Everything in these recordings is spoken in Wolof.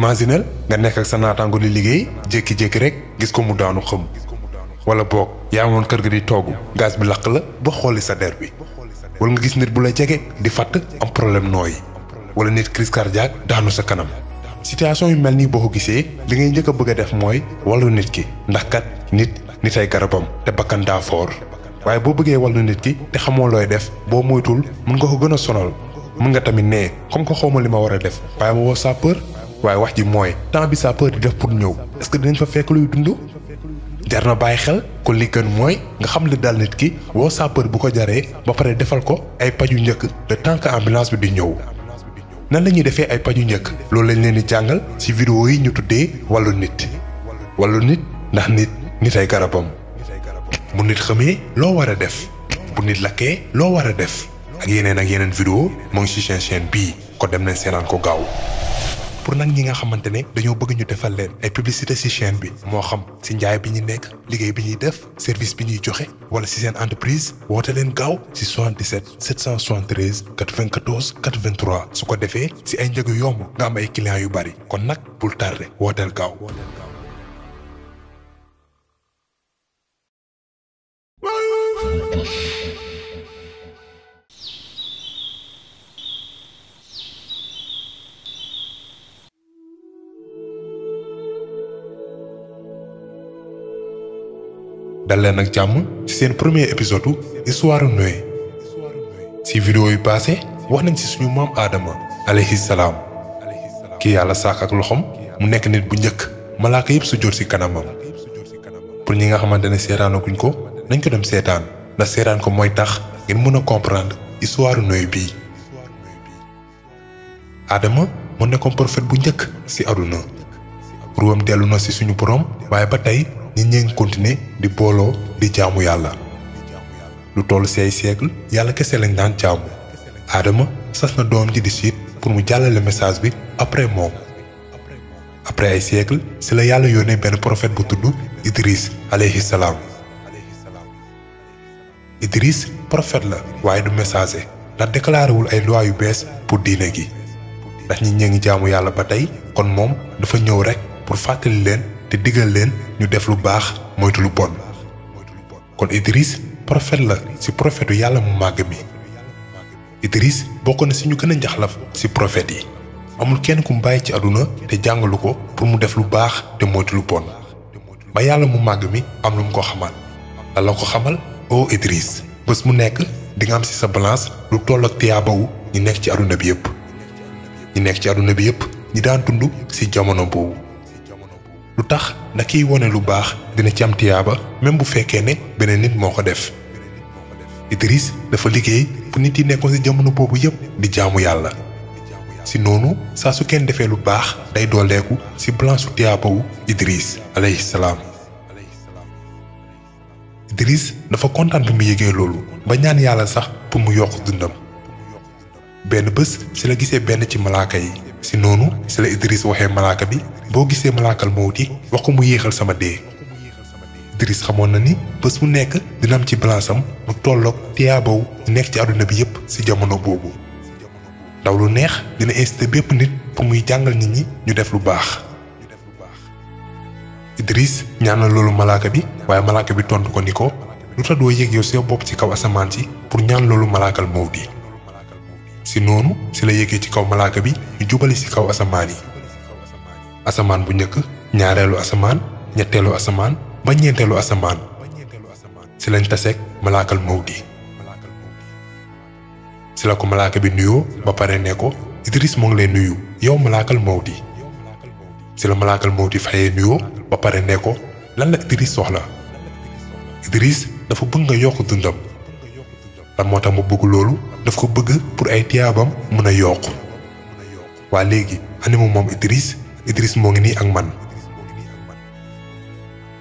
imaginel nga nekk ak sa naataango di liggéey jékki-jékki rek gis ko mu daanu xëm wala boog yaa woon kër ga di togg gaz bi lakk la ba xooli sa der bi wala nga gis nit bu la jege di fatt am problème nooyi wala nit crise cardiaque daanu sa kanam situation yu mel nii boo ko gisee li ngay njëkk a bëgg a def mooy wàllu nit ki ndax kat nit ay garabam te bakkan daa foor waaye boo bëggee wàllu nit ki te xamoo looy def boo moytul mën nga ko gën a sonal mën nga tamit nee comme que xawma li ma war a def waaye ma woo sapeur waaye wax ji mooy temps bi sapeur di def pour ñëw est-ce que dinañ fa fekk luy dund jar na bàyyi xel kon li gën mooy nga xam li dal nit ki woo sapeur bu ko jaree ba pare defal ko ay paju njëkk le temps que ambulance bi di ñëw nan la ñuy defee ay paju njëkk loolu lañ leen di jàngal ci vidéo yi ñu tuddee wàllu nit ndax nit ay garabam bu nit xamee loo war a def bu nit lakkee loo war a def ak yeneen vidéo moo ngi ci chaîne bii ko dem nañ seetaan ko gaaw pour nag ñi nga xamante ne dañoo bëgg ñu defal leen ay publicité ci chaîne bi moo xam ci njaay bi ñu nekk liggéey bi ñuy def service bi ñuy joxe wala ci seen entreprise woote leen gaaw ci 77 773 94 83 su ko defee ci ay njëg yu yomb nga am ay clients yu bari kon nag bul tardé wooteel gaaw. dal leen ak jàmm ci seen premier épisode histoire Noé ci vidéo yu passé wax nañ ci suñu maam Adama alayhi salaam ki yàlla sàkk ak loxom mu nekk nit bu njëkk malaaka yëpp su jot ci kanamam pour ñi nga xamante ne seetaanaguñ ko nañ ko dem seetaan ndax seetaan ko mooy tax ngeen mën a comprendre histoire Noé bii. Adama moo nekkoon prophète bu njëkk ci àdduna ruwam dellu na ci suñu borom waaye ba tey nit ñi ngi continuer di booloo di jaamu yàlla lu toll ci ay siècle yàlla kese lañ daan jaamu Adama sas na doom ji di siit pour mu jàllale message bi après moom après ay siècle ci la yàlla yónnee benn prophète bu tudd Idris alayhi salaam Idris prophète la waaye du messager ndax déclaré wul ay loi yu bees pour diine gi ndax nit ñi ngi jaamu yàlla ba tey kon moom dafa ñëw rek pour fàttali leen te digal leen ñu def lu baax moytu lu bon kon Idris prophète la ci prophètu yàlla mu màgg mi Idris bokk na ci ñu gën a njaxlaf ci prophète yi amul kenn ku mu bàyyi ci àdduna te jàngalu ko pour mu def lu baax te moytu lu bon ba yàlla mu màgg mi am lu mu ko xamal la ko xamal o Idris bés mu nekk di nga am ci sa balance lu toll ak tiyaabawu ñi nekk ci àdduna bi yépp ñi daan dund ci jamono boobu lu tax ndax kiy wone lu baax dina ci am tiyaaba même bu fekkee ne beneen nit moo ko def Idris dafa liggéey fu nit yi nekkoon ci jamono boobu yépp di jaamu yàlla ci noonu saa su kenn defee lu baax day dooleeku ci balance su tiyaabawu Idris alayhi salaam Idris dafa kontaan bi mu yëgee loolu ba ñaan yàlla sax pour mu yokk dundam benn bés ci la gisee benn ci malaaka yi ci noonu ci la Idris waxee malaaka bi boo gisee malaakal mawti wax ko mu yéexal sama dee Idris xamoon na ni bés mu nekk dina am ci balance am mu tolloog tiyaabaw nekk ci àdduna bi yépp ci jamono boobu ndaw lu neex dina incité bépp nit pour muy jàngal nit ñi ñu def lu baax Idris ñaan na loolu malaaka bi waaye malaaka bi tontu ko ni ko lu tax doo yéeg yow sa bopp ci kaw asamaan si pour ñaan loolu malaakal mawti ci noonu ci la yéegee ci kaw malaaka bi ñu jubali ci kaw asamaan yi asamaan bu njëkk ñaareelu asamaan ñetteelu asamaan ba ñeenteelu asamaan ci lañ taseeg malaakal mawti ci la ko malaaka bi nuyoo ba pare ne ko Idris moo ngi lay nuyu yow malaakal mawti ci la malaakal mawti fayee nuyoo ba pare ne ko lan la Idris soxla Idris dafa bëgg nga yokk dundam lan moo tax mu bëgg loolu daf ko bëgg pour ay tiyaabam mën a yokk waa léegi animu moom Idris moo ngi nii ak man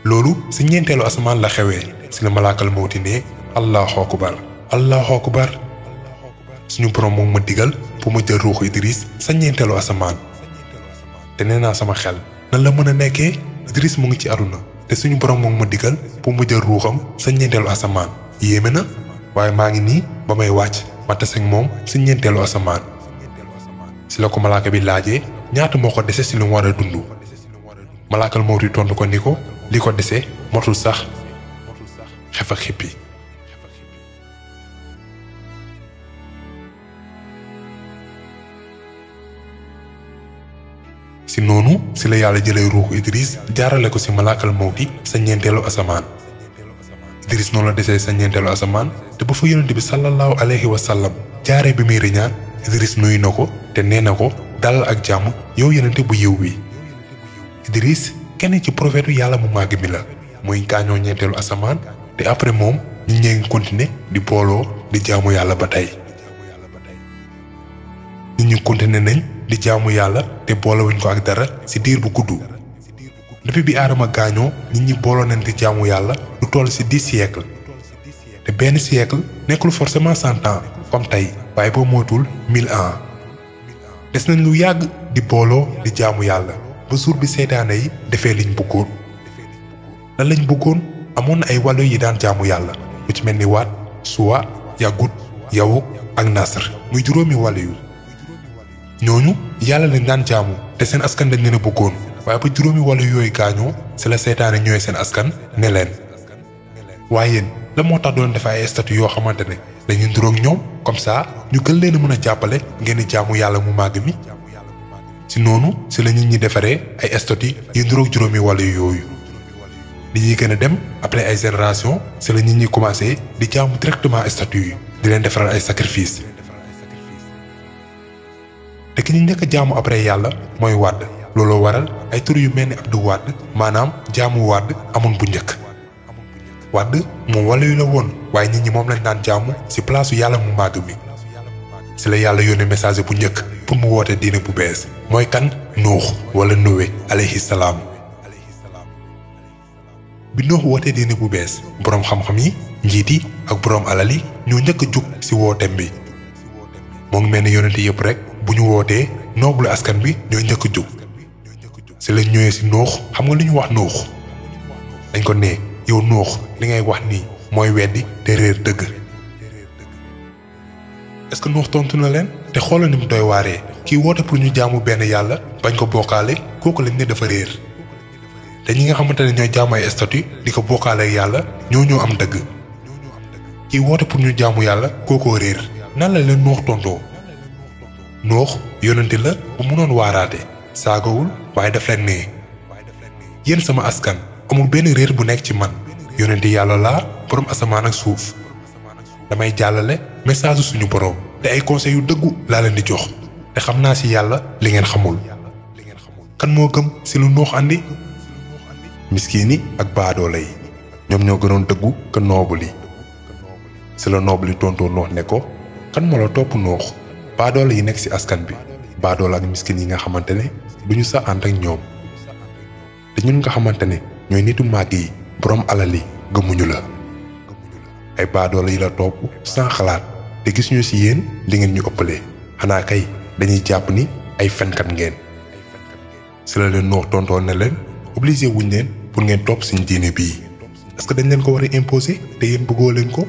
loolu ci ñeenteelu asamaan la xewee ci la malaakal mawti ne allahu akbar suñu borom moom ma digal pour ma jël ruuxu Idris sa ñeenteelu asamaan te nee naa sama xel nan la mën a nekkee Idris mu ngi ci àdduna te suñu borom moom ma digal pour ma jël ruuxam sa ñeenteelu asamaan yéeme na waaye maa ngi nii ba may wàcc ma taseeg moom ci ñeenteelu asamaan ci la ko malaaka bi laajee ñaata moo ko dese si lu mu war a dund. malaakal mawti tontu ko ni ko li ko dese motul sax xef ak xippi. si noonu si la yàlla jëlee ruuxu Idris jaarale ko si malaakal mawti sa ñeenteelu asamaan. Idris noonu la desee sa ñeenteelu asamaan te ba fa yonent bi sallallahu alayhi wa sallam jaaree bi muy riñaan Idris nuyu na ko te nee na ko dalal ak jàmm yow yonent bu yiw bi. Idris kenn ci prophète yàlla mu màgg mi la muy gaañoo ñeenteelu asamaan te après moom ñi ñee ngi continuer di booloo di jaamu yàlla ba tey. nit ñi continuer nañ di jaamu yàlla te boolewuñ ko ak dara ci diir bu gudd. depuis bi Aadama gaañoo nit ñi booloo nañ di jaamu yàlla lu toll ci 10 siècles te benn siècle nekkul forcément 100 ans comme tey waaye boo mootul 1000 ans. des nañ lu yàgg di booloo di jaamu yàlla ba jour bi seytaane yi defee liñ bëggoon. lan lañ bëggoon amoon na ay wàllu yi daan jaamu yàlla lu ci mel ni Waat Suwa Yagut Yawuk ak Nasr muy juróomi wàllu yu. ñooñu yàlla lañ daan jaamu te seen askan dañ leen a bëggoon waaye ba juróomi wàllu yooyu gaañoo ci la seytaane ñëwee seen askan ne leen. waaye yéen la moo tax doon def ay statut yoo xamante ne dañuy nduroog ñoom comme ça ñu gën leen a mën a jàppale ngeen di jaamu yàlla mu màgg mi. ci noonu ci la nit ñi defaree ay statut yi nduroog juróomi wàllu yooyu. li ñuy gën a dem après ay génération ci la nit ñi commencé di jaamu directement statut yi di leen defaral ay sacrifice. te ki ñu njëkk a jaamu après yàlla mooy Wàdd looloo waral ay tur yu mel ni Abdu Wàdd maanaam jaamu Wàdd amoon bu njëkk. Wàdd moom wàllu yu la woon waaye nit ñi moom lañ daan jaamu ci palaasu yàlla mu màgg mi. ci la yàlla yónnee message bu njëkk pour mu woote diine bu bees mooy kan Nuux wala Noé alayhi salaam. bi Nuux wootee diine bu bees boroom xam-xam yi njiit yi ak boroom alal yi ñoo njëkk a jug ci wooteem bi. moo ngi mel ni yonent yëpp rek bu ñu wootee nooblu askan bi ñoo njëkk a jug. ci lañ ñëwee ci Nuux xam nga lu ñu wax Nuux dañ ko nee yow Nuux li ngay wax nii mooy weddi te réer dëgg. est-ce que Nuux tontu na leen te xoolal ni mu doy waaree kii woote pour ñu jaamu benn yàlla bañ ko bokkaale kooku lañ ne dafa réer. te ñi nga xamante ne ñooy jaamu ay statut di ko bokkaale ak yàlla ñoo am dëgg. kii woote pour ñu jaamu yàlla kookoo réer nan la leen Nuux tontoo. Nuux yonente la bu mënoon waaraate saagawul waaye daf leen nee yéen sama askan amul benn réer bu nekk ci man yonente yàlla laa boroom asamaan ak suuf. damay jàllale message suñu boroom te ay conseils yu dëggu laa leen di jox te xam naa ci yàlla li ngeen xamul. kan moo gëm ci lu Nuux andi. miskiin yi ak baadoole yi ñoom ñoo gënoon dëggu ka noobul yi. ci la noobul yi tontoo Nuux ne ko kan moo la topp Nuux. baadoole yi nekk ci askan bi baadoole ak miskin yi nga xamante ne duñu sa ànd ak ñoom te ñun nga xamante ne ñooy nitu màgg yi boroom alal yi gëmuñu la. ay baadoole yi la topp sans xalaat te gis ñu ci yéen li ngeen ñu ëppalee xanaa kay dañuy jàpp ni ay fenkat ngeen. ci la leen Nuux tontoo ne leen obligé wuñ leen pour ngeen topp suñ diine bii est-ce que dañ leen ko war a imposer te yéen bëggoo leen ko.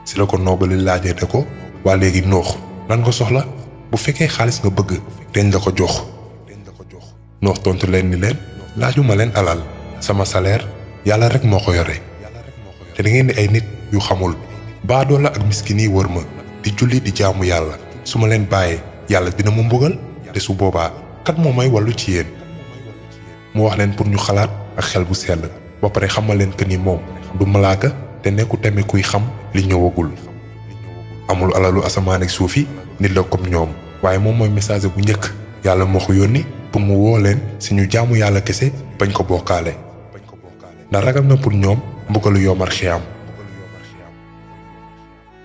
ci la ko noobali laajee ne ko waa léegi Nuux lan nga soxla bu fekkee xaalis nga bëgg dañ la ko jox. Nuux tontu leen ni leen laajuma leen alal sama salaire yàlla rek moo ko yore te da ngeen di ay nit yu xamul baadoo la ak miskin yi wër ma di julli di jaamu yàlla su ma leen bàyyee yàlla dina ma mbugal te su boobaa kat moo may wàllu ci yéen. mu wax leen pour ñu xalaat ak xel bu sell ba pare xamal leen que ni moom du malaaka te nekku tamit kuy xam li ñëwagul. amul alalu asamaan ak suuf yi nit la comme ñoom waaye moom mooy message bu njëkk yàlla moo ko yónni pour mu woo leen ci ñu jaamu yàlla kese bañ ko bokkaale ndax ragal na pour ñoom mbugalu yoomar xiyaam.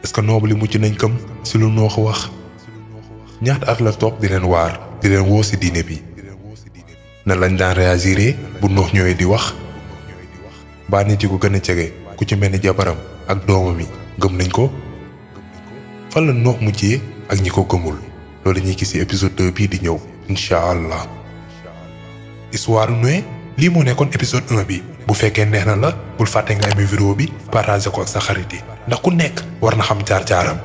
est-ce que noobu li mucc nañ kam ci lu Nuux wax. ñaata at la toog di leen waar di leen woo ci diine bi na lañ daan réagiré bu Nuux ñëwee di wax. baa nit yi ko gën a jege ku ci mel ni jabaram ak doomam yi gëm nañ ko. fan la Nuux mujjee ak ñi ko gëmul loolu ñuy gis ci épisode 2 bii di ñëw incha allah. histoire Noé lii moo nekkoon épisode 1 bi bu fekkee neex na la bul fàtte nga aimé vidéo bi partager ko ak sa xarit yi ndax ku nekk war na xam jaar-jaaram.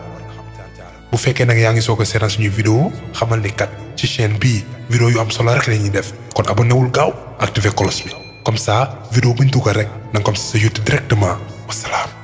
bu fekkee nag yaa ngi soog a seetaan suñuy vidéo xamal ni kat ci chaîne bii vidéo yu am solo rek la ñuy def kon abonné wul gaaw activé cloche bi comme ça vidéo buñ dugal rek na nga ko am si sa YouTube directement wasalaam.